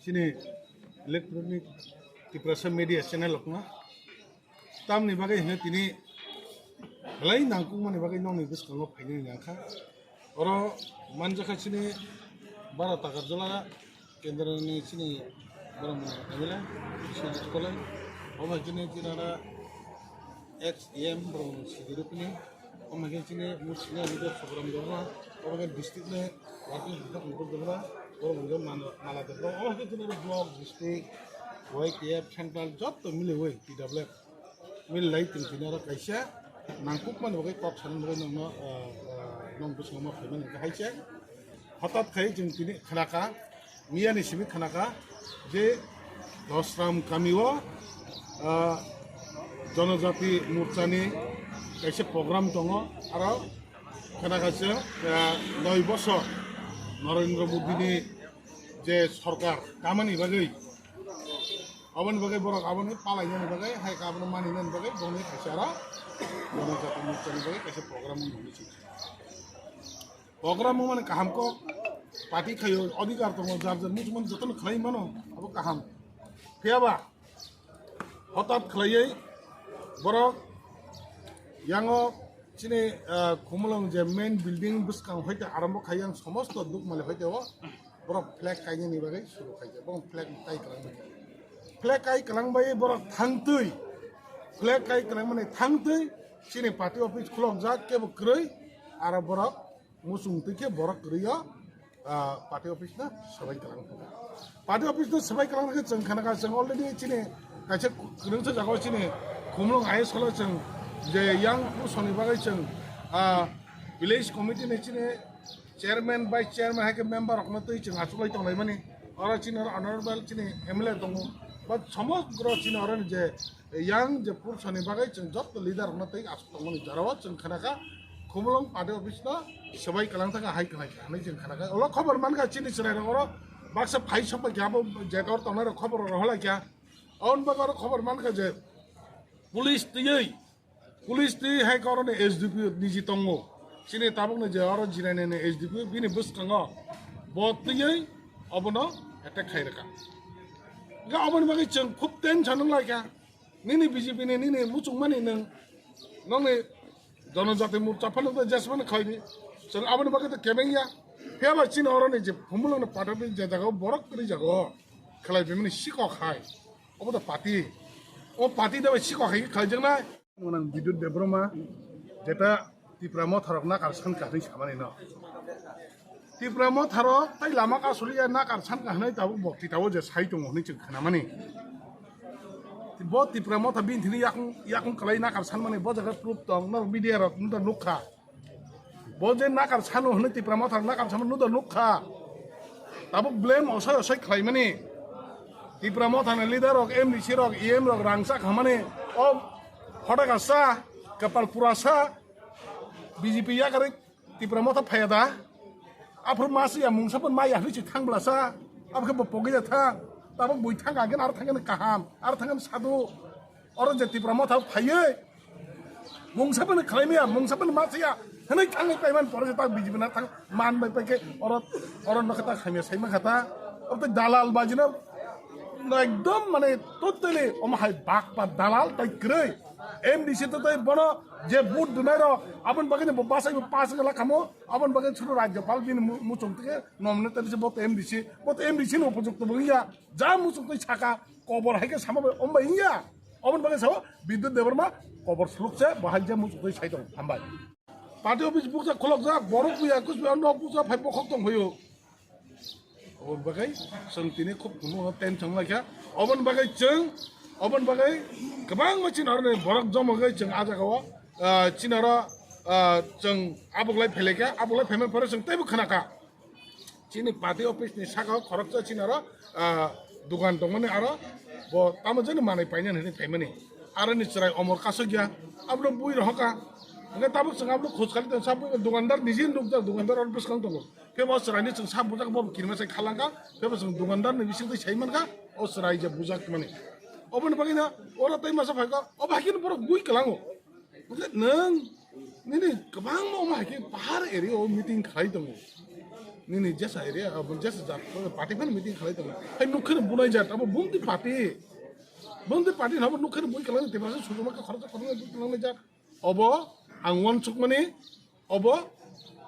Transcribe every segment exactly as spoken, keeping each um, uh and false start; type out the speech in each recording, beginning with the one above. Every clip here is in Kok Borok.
Chini electronic Tiprasa media channel rokno tamni bagwi hino tini belai nangkukmani bagwi nokni bwskango phainani nangkha. Oro manjakha chini bara Takarjala kendroni chini borok mwnwi M L A Biswajit Kolai, obo hai chini tinara ex E M borok mwnwi Sidi Rupini, omo hai chini muchina leader Sogram Debra, obo hai district ni working leader Ankur Debra, borok mwnwi Mala Debra, obo hai chini block, district, Y T F, central jotto miliwi T W F. Milai tongtini oro kaisa nangkukmani bagwi kok sanani bagwi nokno, ah, ah, nok bwskango ma phaimani hwnkha hai se. Hothat khai chwng tini khnakha, miyani simi khnakha je Dosram kamio, ah, Jonojati Morchani kaisa program tongo, aro khnakha chwng, ah, noi bosor Narendra Modini je sorkar tamani bagwi Aboni bagwi borok aboni palainani bagwi, hai abono maninani bagwi, bongni kaisa aro Jonojati Morchani bagwi kaisa program wngwi tong. Program wngmani kaham kok party khaio, odhikar tongo, jar jar muchungmani jotono khlai mano, abo kaham. Phiyaba hothat khlaiwi borok yango chini, ah, Khumulwng je main building bwskang hoite arambo khai yang somosto dukmali hoite o borok flag kainani bagwi suru khai khe, borok flag kai kwlangmani. Flag kai kwlangbai borok thangtwi, flag kai kwlangmani thangtwi chini party office khulokjak kebo kwrwi, aro borok muchung twi khe borok kwrwi o, ah, party office no swbai kwlang. Party office no swbai kwlang khe chwng khana kha, chwng already chini kaisa kwrwngsa jaga o chini Khumulwng I S Hall o chwng je yang pursoni bagwi chwng, ah, village committee ni chini chairman, vice chairman, hai khe member rokno twi chwng achuklai tonglaimani. Oro chini oro honorable chini M L A tongo. Ba somogro chini oro ni je yang je pursani bagwi chwng jotto leader rokno twi achuk tongmani jora o chwng khana kha Khumulwng party office no swbai kwlang thangkha hai kwlai kha hinwi chwng khana kha. Olo khobor mankha chini chwrai rok oro baksa phai sok bai kha abo je oro tongnai rok khobor rok rohor lai kha. Aboni bagwi oro khobor mankha je police twiwi Police twi hai koroni S D P O niji tongo. Chini tabukni je oro jinainani S D P O bini bwskango bo twiwi obono attack khai rwkha. Ga oboni bagwi chwng khub tension wng lai kha. Nini B J P ni nini muchungmani nwng nokni Jonojati Morcha phano tei jesmani khaidi. Chwng aboni bagwi to kebeng ya. Phiyaba chini oroni je Khumulwngni pathorni je jaga o borok kwrwi jaga o khlai bimani sikok hai. Obo to party. O party da bai sikok hai khlaijaknai. Mwnang Bidyut Debbarma, jeta Tipra Motharok nakar sankha hinwi samani no. Tipra Motharok tai lama kasuli ya nakar sankha hinwi tabuk bokti tabuk je sai tongo hinwi chwng khnamani. Bo Tipra Motha bini thini yakung, yakung kwlai nakar sanmani bo jaga proof tong, norok media rok nukha. Bo je nakar sano hinwi Tipra Motha nakar sano nudo nukha. Tabuk blame osai osai khlaimani. Tipra Motha ni leader rok, M D C rok, E M rok rangchak hamani. O photo kasa, kapal pura sa, B J P yakarwi Tipra Motha phaya da. Aphuru masiya mungsa pun maya hinwi si thang blasa. Abokhe bo pogwi da thang. Tabuk bui thang agin ar thangani kaham, ar thangani sadu. Oro je Tipra Motha phaiwi mungsa bini khlaimaya, mungsa bini masiya hinwi thangwi paiman pore je ta B J P na thang man bai paikhe oro, oro nokha ta khamya saima khata. Oro tei dalal bajina ekdom mane totally omo hai bak pa dalal tai kwrwi. M D C to tei bono je vote dunai rok aboni bagwi bo basai bo pass wngla khamo, aboni bagwi suru rajyapal bini mu-, muchung tike nominate tei bo to M D C, bo to M D C ni upojukto bo wngya. Ja muchung tei saka kobor hai khe sama bai om bai wngya. Oboni bagwi sao Bidyut Debbarma kobor suluk se bahai je muchung twi sai tong hambai. Party office bukjak khulokjak, borok buya kus buya nok bukjak phai bokhok tong phaio. Oboni bagwi chwng tini khub kuno tension lai kha. Oboni bagwi chwng, oboni bagwi kwbangma chini aroni borok jomo gwi chwng ah jagao, ah, chini aro, ah, chwng abuk lai phailai kha, abuk lai phaimani pore chwng teibo khna kha. Chini party office ni saka o khoroksa chini aro, ah, dukan tongmani aro bo tamo jani manwi painani hinwi phaimani. Aro ni chwrai omor kasokya, abono bui rohoka. Hwnkhe tabuk chwng abono khoj khali tong sa bui dukandar niji nukjak, dukandar oro bwskang tongo. Khe bo chwraini chwng sa bujak bo kirima sai khalangkha, khe bo chwng dukandar ni bising twi sai mankha, o chwrai je bujak mani. Oboni bagwi no oro tei masa phaikha, obo haikhe borok bui kwlango. Hwnkhe nwng nini kwbangma omo hai khe pahar area o meeting khlai tongo. Nini jesa area, abo jesa jat, party fan meeting khalai tongo. Hai nukhe no bunai jat, abo bumti party. Bumti party habo nukhe no bui kalai, Tiprasa sujuma ka khoroksa khoroksa bui kalai jat. Obo ang uansukmani, obo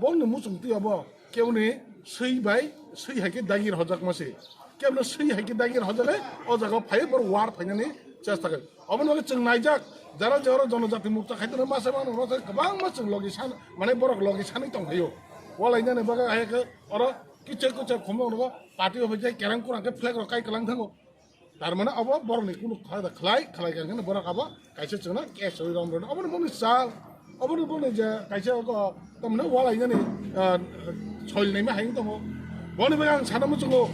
bongni muchungtwi obo keuni swi bai, swi hai khe dagir hojak mase. Kebno swi hai khe dagir hojak hai, o jaga phai bor war phainani chesta khai. Oboni bagwi chwng naijak, jara je oro jonojati mukta khai tongo, masa mano oro kwbangma chwng logi san, mane borok logi sanwi tong phaio. Walainani bagwi hai khe oro kichar kuchar khumlok nogo party office jai kerang kurang khe flag rok kai kwlang thango. Tar mane obo borokni kunu kha da khlai, khlai kha hwnkheno borok abo kaisa chwngno case rwi rom rwno. Oboni boni sal, oboni boni je kaisa ogo tamne walainani, ah, soil naima hai wng tongo. Boni bagwi ang sana muchungo,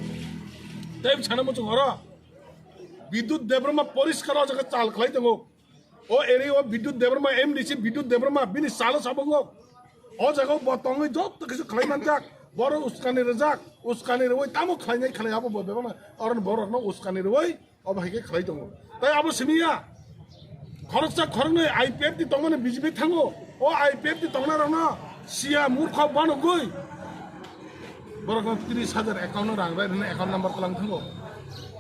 tei sana muchungo oro Bidyut Debbarma poriskar o jaga chal khlai tongo. O area o Bidyut Debbarma, M D C Bidyut Debbarma, bini salo sabungo. O jaga o bo tongwi joto kisa khlai manjak. Boro uskani rwjak, uskani rwui tamo khlainai khlai abo bo bebakno. Oro borokno uskani rwui obo hai khe khlai tongo. Tai abo simi ya. Khoroksa khoroknwi I P F T tongmani B J P thango. O I P F T tongnai rokno siya murkho banugwi borokno tris hajar account no rang rai rwna account number tlang thango.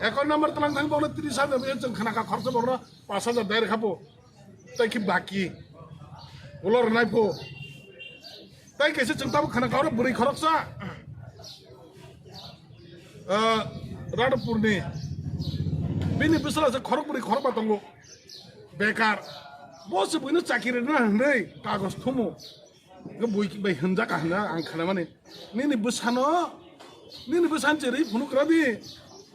Account number tlang thang borokno tris hajar bai chwng khna kha khoroksa borokno pas hajar dai rwkha bo. Tai khe baki. Ulo rwnai pho. Tai kaisa chwng tabuk khna kha oro bwrwi khoroksa. Ah, Radhapurni. Bini bwsala se khorok bwrwi khorok ba tongo. Bekar. Bo se buino chakri rwna hwnwi kagoj thumo. Hwnkhe bui bai hwnjak ka hwnna ang khnamani. Nini bwsano, nini bwsano cherwi phunuk rwdi.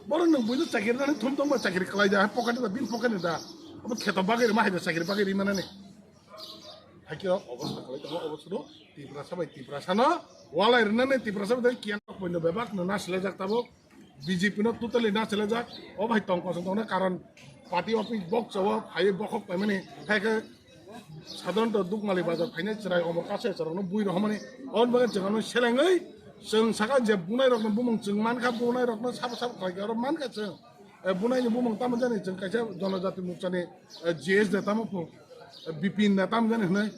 Borok nwng buino chakri rwnani thum tongba chakri kwlai da, pocket da, bini pocket da. Abo kheto bagwi rwma hai da chakri bagwi rwi manani. Hakhe o obostha kwlai tongo, obostha no Tiprasa bai Tiprasano walai rwnani Tiprasa bai kiyan poino bebak no nasilajak tabuk. B J P no totally nasilajak. O bai tong kosong tongna karon party office bok chawo phaiwi bokhok paimani. Hai khe sadharanto Dukmali bazar phainai chwrai omo kaisa chwraino bui rohormani. Oboni bagwi chwng ano selengwi chwng saka je bunai rokno bumung chwng mankha, bunai rokno sabo sabo khlai khe oro mankha chwng. E, bunaini bumung tamo jani chwng kaisa Jonojati Morchani, e, G S de tamo pho, e, Bipin de tamo jani hwnwi.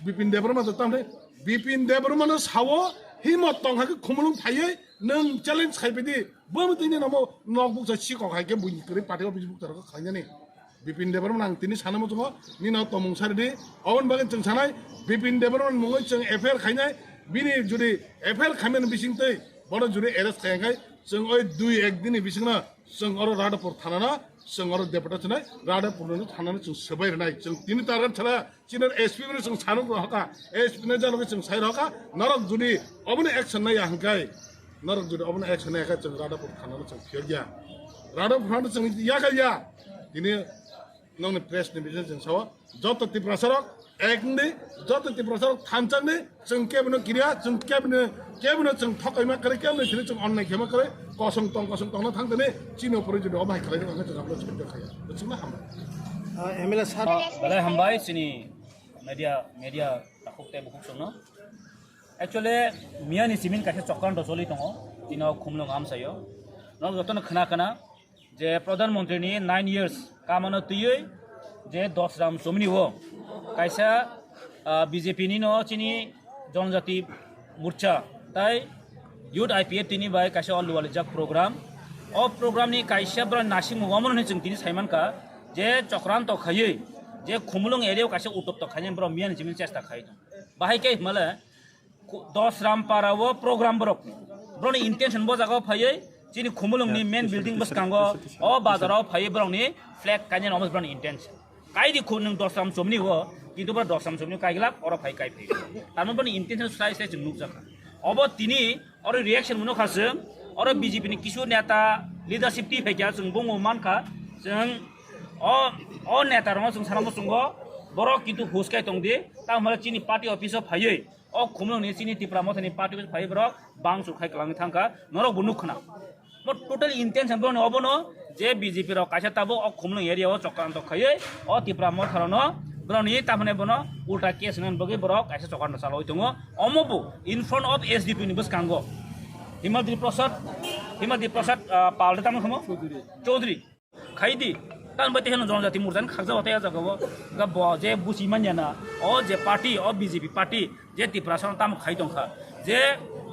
Bipin Debbarma to tamde, Bipin Debbarma no sawo himot tong hakhe khumulwng phaiwi nwng challenge khai pidi, bwmwi tini namo nok buksa sikok hai khe buini kwrwi party office buksa rok khlainani. Bipin Debbarma ang tini sana muchungo nino tomung sari di, oboni bagwi chwng sanai Bipin Debbarma mungwi chwng F I R khainai, bini jodi F I R khaimani bisingtwi bono jodi arrest khaiya khai chwng oi dui ek dini bisingno chwng oro Radhapur thanano, chwng oro deputation nai Radhapur no thanano chwng swbai rwnai. Chwng tini target chala chini S P no chwng sanuk rohaka, S P no jalo chwng sai rohaka, norok jodi oboni action nai ya hwnkhe, norok jodi oboni action nai ya khe chwng Radhapur thanano chwng phiyok ya. Radhapur thana chwng ya kha ya. Tini nongni press ni bising chwng sao, joto Tiprasa rok ek wngdi, joto Tiprasa rok thansa wngdi, chwng kebino kiriya, chwng kebino, kebino chwng thokaima kwrwi, kebino kiri chwng onnai khema kwrwi, kosong tong, kosong tongno thang tani, chini opor jodi obo hai khlai rok ang chwng ablo chwng khaya. Chwngno hambai. Ah, M L A sir. Ah, belai hambai chini media, media takhuk tei bukhuk chwngno. Actually, miyani simin kaisa chokranto choli tongo, tino khumlwng amsaio. Norok jotono khna khna, je Pradhan Mantri ni nine years kamano twiwi je Dosram Chomni o kaisa, ah, B J P ni no chini Jonojati Morcha tai Youth I P F T ni bai kaisa o lualijak program. O program ni kaisa bwrwi naisingmung omo hwnwi chwng tini saimankha je chokranto khaiwi je Khumulwng area o kaisa utopto khainani borok miyani chimni chesta khai tong. Bahai khe himale Ku-, Dosram para o program borok. Borokni intention bo jaga o phaiwi chini Khumulwng ni main building bwskango o bazar o phaiwi borokni flag kainani omo borokni intention. Kaidi khu nwng Dosram Chomni o, kintu borok Dosram Chomni o kaiglak oro phai kai phai. Tamo borokni intention sai sai chwng nukjakha. Obo tini oro reaction mano kha chwng, oro B J P ni kisu neta leadership twi phaikha chwng bongwi mankha chwng o, o neta rokno chwng sana muchungo borok kintu hus kai tongdi, tamo chini party office o phaiwi. O Khumulwng ni chini Tipra Motha ni party office phai borok bangsu khai kwlangwi thangkha, norok bo nukkhna. Bo total intention borokni obono je B J P rok kaisa tabuk o Khumulwng area o chokranto khaiwi o Tipra Motha rokno borokni tamhane bono ulta case nani bagwi borok kaisa chokranto chalawi tongo. Omo bo in front of S D P ni bwskango Himati Prasad, Himati Prasad, ah, Pal de tamo khamo? Chaudhary. Khaidi, tan bai teheno Jonojati Morcha ni khakjak o tei o jaga o ga bo je buchi manya na, o je party, o B J P party, je Tiprasa no tamo khai tongkha, je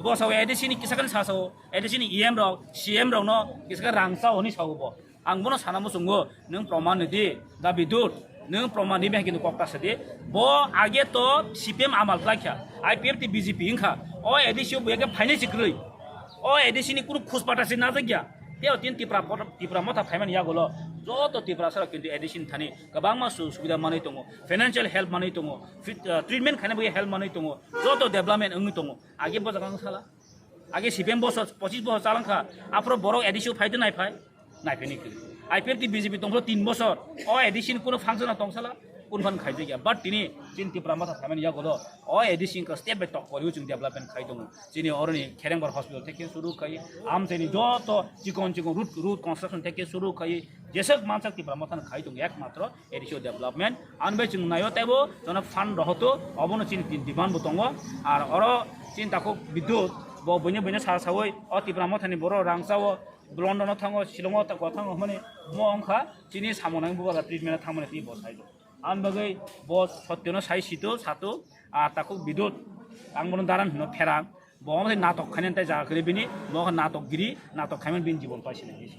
Bo sao A D C ni kisa kan sa sao, A D C ni E M rok, C M rok no kisa kan rang sao hwnwi sao bo. Ang bono sana muchungo, nwng proman ni di, da bidut, nwng proman ni bai kini kok ta sa di. Bo age to C P M amal khlai kha, I P F T B J P wngkha, o A D C o bo age phainai si kwrwi. O A D C ni kunu khus pata si najak ya. Teo tin Tipra, Tipra motha phaimani yagulo, joto Tiprasa rok kintu A D C ni thani kwbangma su-, subida manwi tongo, financial help manwi tongo, fit, uh, treatment khaina bagwi help manwi tongo, joto development wngwi tongo. Age bo jaga wng sala. Age C P M bosor, pochis bosor chalangkha. Aphuru borok A D C o phai de nai phai. Nai phai ni kiri. I P F T B J P tongphuru tin bosor. O A D C ni kuno function tong sala. Kun phan khai jagya. But tini chin Tipra motha phaimani yagulo. O A D C wngkha step by step kori chwng development khai tongo. Chini oroni Kherengbar hospital theke suru khai. Am chini joto chikon chikon road, road construction theke suru khai. Jesek mansak Tipra motha khai tongo ekmatro. A D C o development. Ang bai chwng naio teibo jono fund rohoto, obono chini tin demand bo tongo. Ar oro chini takhuk bidut, bo buino buino sa sawi, o Tipra mothani borok rang chao, London o thango, Shillong o ta-, thango hwnmani mo wngkha, chini samung nang bubagra treatment o thangmani tei bo sai do. Ang bagwi bo sotyono sai sito, sato, ar takhuk bidut, ang bono daran hino pherang, bo wngkha natok khainani tei jaga kwrwi bini, bo wngkha natok giri, natok khaimani bini jibon paisini.